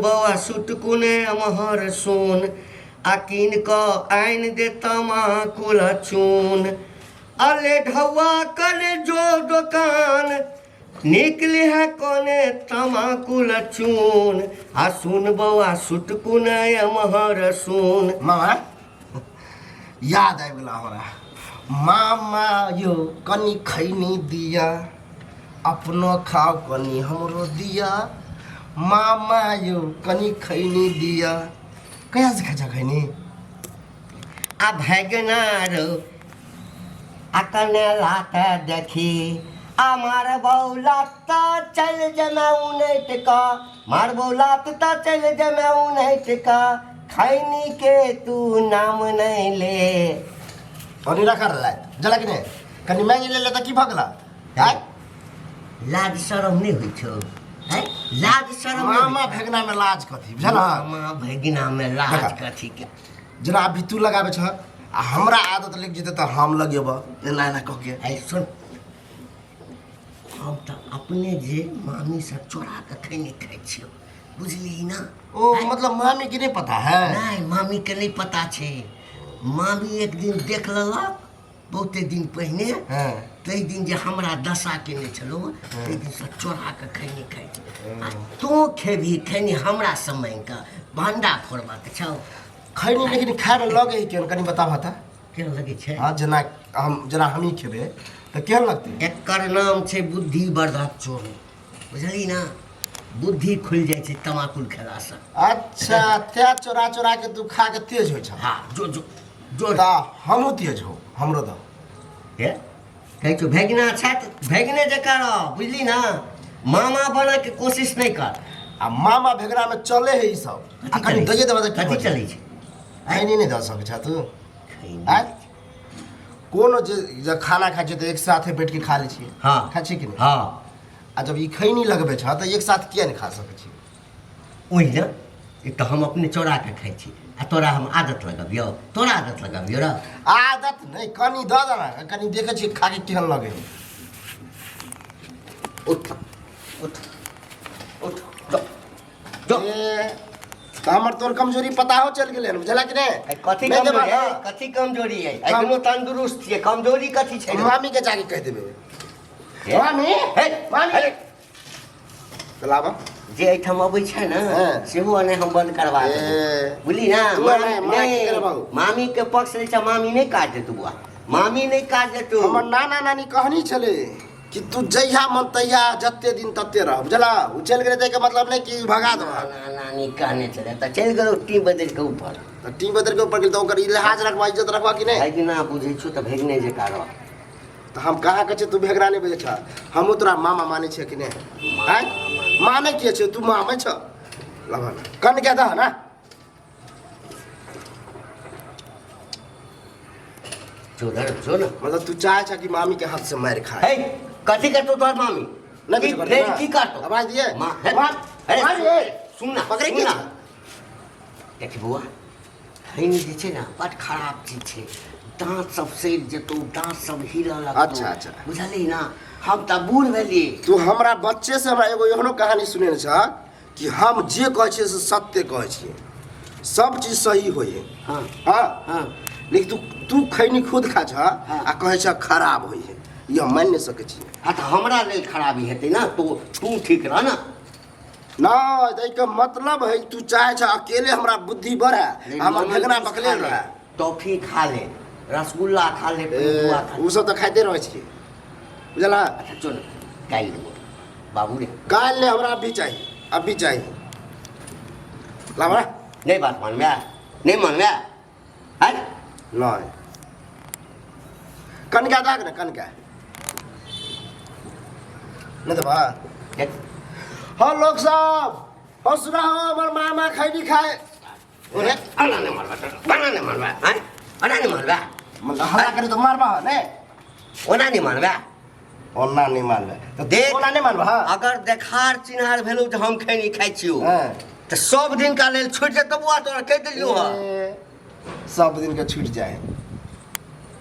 बौआ सुटकुने अमहर सुन आ कीन कऽ आनि दे तमाकुल चून अले ढौआ कर जो दोकान निकली है कोने तमाकुल चून आ सुन बौआ सुटकुन एमहर सुन। मामा याद आबि गेला हमरा। मामा यो कनी खैनी दिया, अपनो खाओ कनी हमरो दिया। मामा यो कनी खैनी दिया। कहिया से खाइ छ खैनी? आ भगना रो आ कने लात देखी आ मारबौ लात त चल जमे उनैट क, मारबौ लात त चल जमे उनैट क, खैनी के तू नाम नहीं ले। कनी रखा लात जला कि नहीं कनी मांगि ले त की भऽ गेला? आय लाज शरम नहीं होइ छौ? हैं? लाज शरम नहीं मामा होइ छौ? भगना में लाज कथी बुझल? मामा भगिना में लाज देखा। कथी के? जेना अभी तू लगाबै छह आ हमरा आदत लागि जेतै तऽ हम लगेबऽ एना एना कऽ के। आइ सुन, हम तऽ अपने जे मामी से चोरा के खैनी खाइ छियौ, बुझलिही ना? ओ मतलब मामी के नहीं पता है? नहीं, मामी के नहीं पता छै। मामी एक दिन देख लेलक बहुते दिन पहिने, ताहि दिन जे हमरा दशा केने छलहुँ ताहि दिनसँ चोरा के खैनी खाइ छी। आ तोँ खेबही खैनी हमरा से मांगि कऽ भंडा फोड़बाक छौ? खैनी लेकिन खाय में लगे है केहन, कनी बताबह तऽ। केहन लगै छै? हाँ, जेना हम जेना हमही खेबै तऽ केहन लगतै? एकर नाम छै बुद्धि वर्धक चूर्ण, बुझली ना? बुद्धि खुलि जाइ छै तमाकुल खेलासँ। अच्छा, तें चोरा चोरा के तू खा के तेज होइ छ। हाँ, जो जो जो तऽ हमहूँ तेज हो, हमरो दऽ। हे कहै छौ भगिना छथि, भगिने जकाँ रह, बुझली ना? मामा बनैके कोशिश नहि कर। आ मामा भगना में चले है ई सब। आ कथी कनी चलै दैये देबऽ तऽ की कथी भऽ जेतै? चलै छै? खैनी नहि दऽ सकै छ तू? खैनी। आँय? कोनो जे जब खाना खाइ छियै तऽ एक साथे बैठ के खा लै छियै। हाँ। खाइ छियै कि नहि? हाँ। आ जब ई खैनी लगबै छ तऽ एक साथ किया नहि खा सकै छी? ओहि ने एक तऽ हम अपने चोरा के खाइ छी आ तोरा हम आदत लगबियौ, तोरा आदत लगबियौ र? आदत नहि, कनी दऽ दे ने, कनी देखै छियै खा के केहन लगै। उठ उठ उठ, जो जो। ए, तऽ हमर तोर कमजोरी पता हो चलि गेलै हन, बुझला कि नहि? ए, कथी नहि देबऽ कमजोरी ने? है? कथी कमजोरी है? एखनो तंदुरुस्त छियै, कमजोरी कथी छै? मामी के जाके कहि देबै। हे? मामी, हे, मामी। हे। तऽ लाबऽ। जे एहिठाम अबै छै ने हाँ। सेहो एने हम बंद करवा ए। देबै, बुझली ना? तू एने माँ की करबाऊ? मामी के पक्ष लै छै, मामी नहि काज देतौ बुआ, मामी नहि काज देतौ। हमर नाना नानी कहनी छलै कि तू जहिया मन तहिया, जते दिन तते रह, बुझला? ओ चलि गेलै ताहिके मतलब नहि कि भगा देबह। नाना नानी कहने छलै तऽ चलि गेलौ टी बदलि कऽ ऊपर। तऽ टी बदलि कऽ ऊपर गेल तऽ ओकर ई लिहाज रखबा, इज्जत रखबा कि नहि? भगिना बुझै छौ तऽ भगिने जकाँ रह। तऽ हम कहाँ कहै छियै तू भेगरा नहि बुझै छह? हमहूँ तोरा मामा मानै छियै कि नहि? आँय, मानै के छै? तू मामै छह। लबह ने, कन के दह ने। जो धर जो ने। मतलब तू चाहे छ कि मामी के हाथ से मारि खाए? हे, कथी करतौ तोहर मामी? नहि की किछु करतौ फेर ना? की करतौ? आवाज दिए। माँ, हे, मार, हे, मार, ए। सुन ना, पकड़ै सुन के ना। छै? देख बौआ, खैनी जे छै ने बड खराब चीज छै, दाँत सब सड़ि जेतौ, दाँत सब हिलऽ लगतौ। अच्छा, अच्छा। बुझलही ना? हम तऽ बूढ़ भेलियै। तू हमरा बच्चे से हमरा एगो एहनो कहानी सुनेने छह कि हम जे कहै छियै से सत्य कहै छियै, सब चीज सही होइ है। हाँ। हाँ? हाँ। लेकिन तू तू खैनी खुद खा छह हाँ। आ कहै छह खराब होइ है, ई हम मानि नहि सकै छियै। हाँ, तऽ हमरा लेल खराबी हेतै ना, तू तू ठीक रह ना। नहि, एहिके मतलब है तू चाहे छह अकेले हमरा बुद्धि बढ़े, नहीं, हमर मामा भेगना जूस बकले खा ले, रहे। टॉफी खा ले, रसगुल्ला खा ले, ए, पुआ खा ले। ओ सब तऽ खाइते रहै छियै, बुझला? अच्छा चल, काल्हि देबो बाबू रे। काल्हि नहि, हमरा अभी चाही, अभी चाही। लाबा। नहि बात मानबै, नहि मानबै आँय? नहि, कनका दाग ने, कनका नहि देबा। देख। हाँ लोग सब, और सुना हो हमर मामा खैनी खाए। ओरे अना नहि मारबा, बना नहि मारबा आँय? अना नहि मारबा। मतलब हल्ला करे तो मारबा ने? ओना नहि मारबा। ओना नहि मानबै तऽ देख। ओना नहि मानबा। हाँ। अगर देखार चिन्हार भेलौ जे हम खैनी खाइ छियौ हाँ। तऽ सब दिनका लेल छुटि जेतौ बुआ, तोरा कहि देलियौ हँ। ए, सब दिन के छूट जाए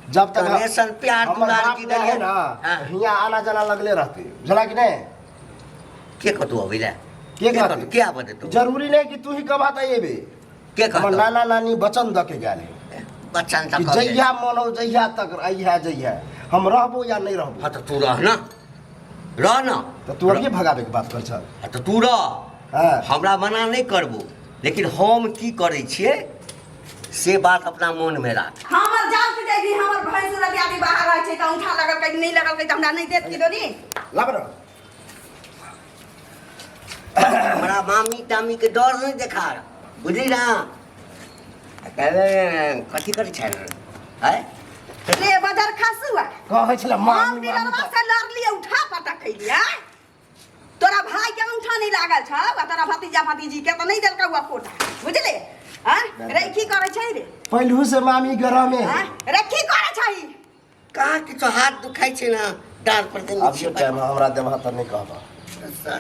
जब तक कनेसन प्यार हमर दुलार बाप की नहि है देलियै ना, हाँ। हियाँ आना जाना लगले रहते, बुझला कि नहि? के कतौ अबै लए? के कहतै? के आबऽ देतौ? जरूरी नहीं कि तू ही कहबा त एबे। के हमर कहतौ? नाना नानी वचन दऽ के गेल है बच्चन कि तक जहिया मन हो जहिया तक अहिया जहिया हम रहबो या नहीं रहबो। हाँ तऽ तू रह ना, रह ना। तऽ तू अभिये भगाबे के बात कर छल। हाँ तऽ तू रह। हाँ। हमरा मना नहि करबो, लेकिन हम की करै छियै से बात अपना मोनमे राख। हमर जान से जाइबी, हमर भैंस रतिया बाहर रहै छै तऽ औंठा लगल कहीं नहि लगल तऽ हमरा नहि देत की दोनी। लाब ना। हमरा मामी तामी के डर नहीं देखा, बुझली ना? कथी करै छै आय? रे बजर खसुआ कहै छलै हम मामी बिलरवा से लड़लियै, उठा पटक खैलियै। तोरा भाई के औंठा नहीं लागल छौ आ तोरा भतीजा भतीजी के तऽ नहीं देलकौ हुआ कोटा, बुझले? आँ रे की करै छै रे? पहिलू से मामी गरमे है। आँ रे की करै छै? कहाँ किछो हाथ दुखाइ छै ना, डाँड़ पर देने अब छियै। टाइम हमरा देबह तऽ नहीं कहबह।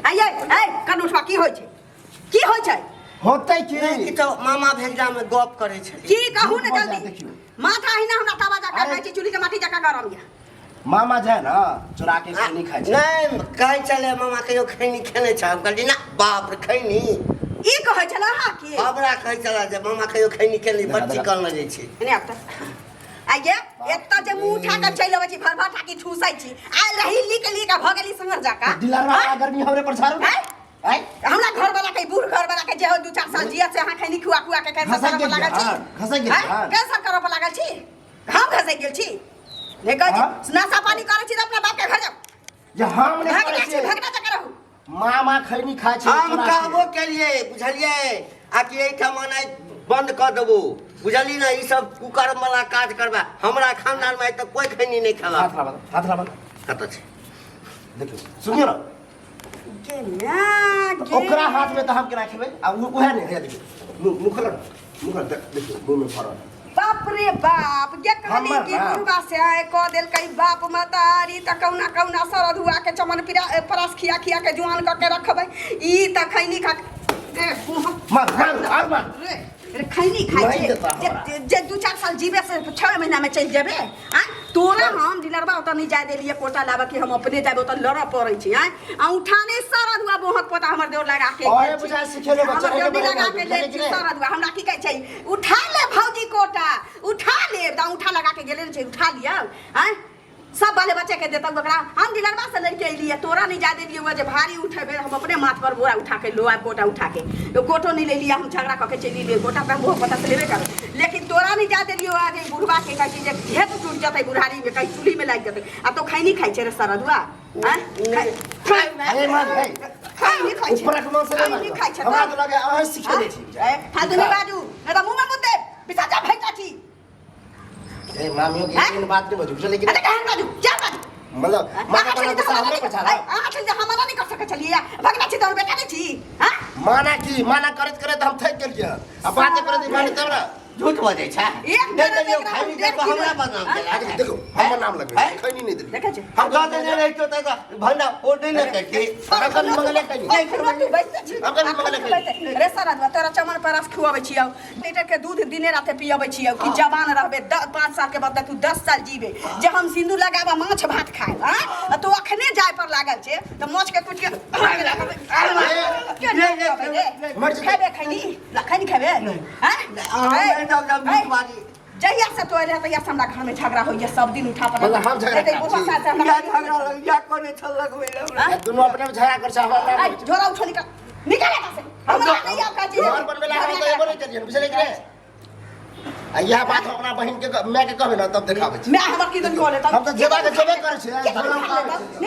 आइए ए कनुठवा की होइ छै, की होइ छै? होतै की? नहि किछो, मामा भेजला में गप करै छलियै। की कहू ने झूठ बजा जल्दी। देखियौ। माथा हिना हमरा तवा जकाँ अरे। खाइ छै, चूल्ही के माटी जकाँ गरम यऽ। मामा जाए ना चोरा के खैनी खाइ छै। नहि कहै छलै मामा कहियो खैनी खेने छै? हम कहलियै ना, बाप रे खैनी। ई कहै छलै अहाँ की? हमरा कहै छलै जे मामा कहियो खैनी खेली, देखा, बड़ देखा। चिकन लगै छै। एने आब तऽ आइये एतऽ जे मुँह उठा कऽ चलि अबै छी, भर भर ठाकी ठूसै छी। आयल रही लीक लीक आ भऽ गेली संगर जकाँ। दिलरवा आँय? गर्मी हमरे पर झाड़ू। आँय? आँय? हमरा घर वाला के, बूढ़ घर वाला के जे हो 2-4 साल जियत से अहाँ खैनी खुआ खुआ के कैंसर घसकि करऽ पर गेलियै, लागल छी। हाँ, घसकि गेलियै, आँय? हाँ। कैंसर करऽ पर लागल छी। हम घसकि गेल छी? नहि कहै छी, हाँ? नशा पानी करै छी तऽ अपना बाप के घर जाउ। जे हम नहि भागि करै जाइ छी, छियै। भगना जकाँ रहू। मामा खैनी खाइ छै हम चोरा के। कहबो केलियै, बुझलियै? आ कि एहिठाम अनाइ बंद कऽ देबो, बुझली ना? ई सब कुकर्म वाला काज करबा हमरा खानदान में आइ तक कोई खैनी नहीं खेला। हाथ लाबऽ, हाथ लाबऽ। कतऽ छै? देखियौ, सुनियौ ना। गे ना, गे। ओकरा हाथ में तऽ हम केना खेबै? आ उएह नहि हैया, देखियौ मुँह मुँह खोलऽ ना, मुँह खोलऽ, देखियौ मुँह में फड़ल। बाप रे बाप, गे कहली हमर कि बाप। बुढ़वा से आए कऽ देलकै बाप महतारी तऽ कौना कौना सरद हुआ के चमन पिरा परस खिया खिया के जुआन कऽ के रखबै। ई तऽ खैनी खा रे मार, मार, आर मार। रे, रे खैनी खाइ नहीं छै। देता जे हमरा। जे 2-4 साल जीवे से 6 महीना में चलि जेबे। आँय तोरा हम डिलरबा ओतऽ नहीं जाय देलियै कोटा लाबऽ कि हम अपने जायब, ओतऽ लड़ऽ पड़ै छै। आँय आ उठाने सरद हुआ बोहक पोता हमर देवर लगा के ओहे गेल छी। बुझाय सिखेले बच्चा, हमर देवर एके लगा बजे के गेल बुझलियै छी कि नहि? सरद हुआ। हमरा की कहै छै, उठा ले भौजी कोटा, उठा ले, तऽ उठा लगा के गेले ने छै, उठा लिअ। आँय सब बाले बच्चे के देतौ ओकरा। हम डिलरबा से लड़के अयलियै, तोरा नहीं जाय देलियै जे भारी उठेबै, हम अपने माथ पर बोरा उठा के लो आब कोटा उठा के तो कोटो नहीं लेलियै, हम झगड़ा कऽ के चलि एलियै। कोटा तऽ हम पता से लेबे करबै, लेकिन तोरा नहीं जाय देलियै जे बुढ़वा के कहै छै जे घेत टूटि जेतै बुढ़ारी में, कहीं चूल्ही में लागि जेतै। आ तो खैनी खाइ छै रे सरदुआ? आँय? अरे मार, हे। खैनी खाइ छै। ऊपर के मन से नहि खैनी खाइ छै। हमरा तऽ लगे अहाँ सिखेने छी। ए, फालतू नहि बाजू, नहि तऽ मुँह में मुँह देब बिसा जा भैटा छी। ए मामियो के हैं? एहन बात नहीं बजू, बुझलियै कि अरे नहि? केहन बाजू, क्या बाजू? मतलब मामा अहाँ वाला छलियै तऽ गुस्सा हमरा हमरे नहि पर झाड़ा। अहाँ छलियै तऽ हमरा नहि कर सकै छलियै। भगना छी तोहर बेटा नहि छी? हाँ? माना की माना करैत करैत हम थाकि गेलियै हन। आ बात करैत माने तब ना। झूठ बजै छै। एक नहि तरह देलियौ एकरा खैनी, हम डेढ़ देखो हमरा किलो- बदनाम हाँ? केलक। देखो, देखो हमर नाम लगबै हैं? खैनी नहीं देलियै। देखै छै। हम दऽ देने रहितौ तऽ भंडा फोड़ नहि ने करती। हम कभी मंगले खैनी। अखनो तू बैसते छी। हम कभी अखनो मंगले तू खैनी। बैसते। रे सरदुआ, तोरा चमन परस खुआबै छियौ, लीटर के दूध दिने राते पियबै छियौ कि जवान रहबे, 5 साल के बदले तू 10 साल जीबे, जे हम सिंदूर लगाबा माछ भात खाएब। आँय? आ तू अखने जाय पर लागल छै तऽ माछ के कुटि के के रे? मर जेतै। खेबे खैनी? खैनी खेबे? आँय? अहाँ नहि दब दब ऐ, बाजी। जहिया से तो एले तहिया से हमरा घर में झगड़ा होइया, सब दिन उठा पटक। मतलब हम झगड़ा एते करै बुढ़वा छी। सास से हमरा या झगड़ा लग या कोने छल लगबै लए हमरा। आँय? दुनू अपने में झगड़ा कर छै, हमरा नाम ऐ, झोरा उठो, निकल निकल एतऽ से। हमरा नहीं आब काजी। घर बनबै ला हम तऽ एबो नहि करियै, बुझलियै कि नहि? आ इएह बात हम अपना बहिन के माय के कहबै ने तब देखाबै छी। मैं हमर की दिन कऽ लेतौ। हम तऽ जेबाके जेबे करै छियै, की दिन झगड़ा खा लेतौ?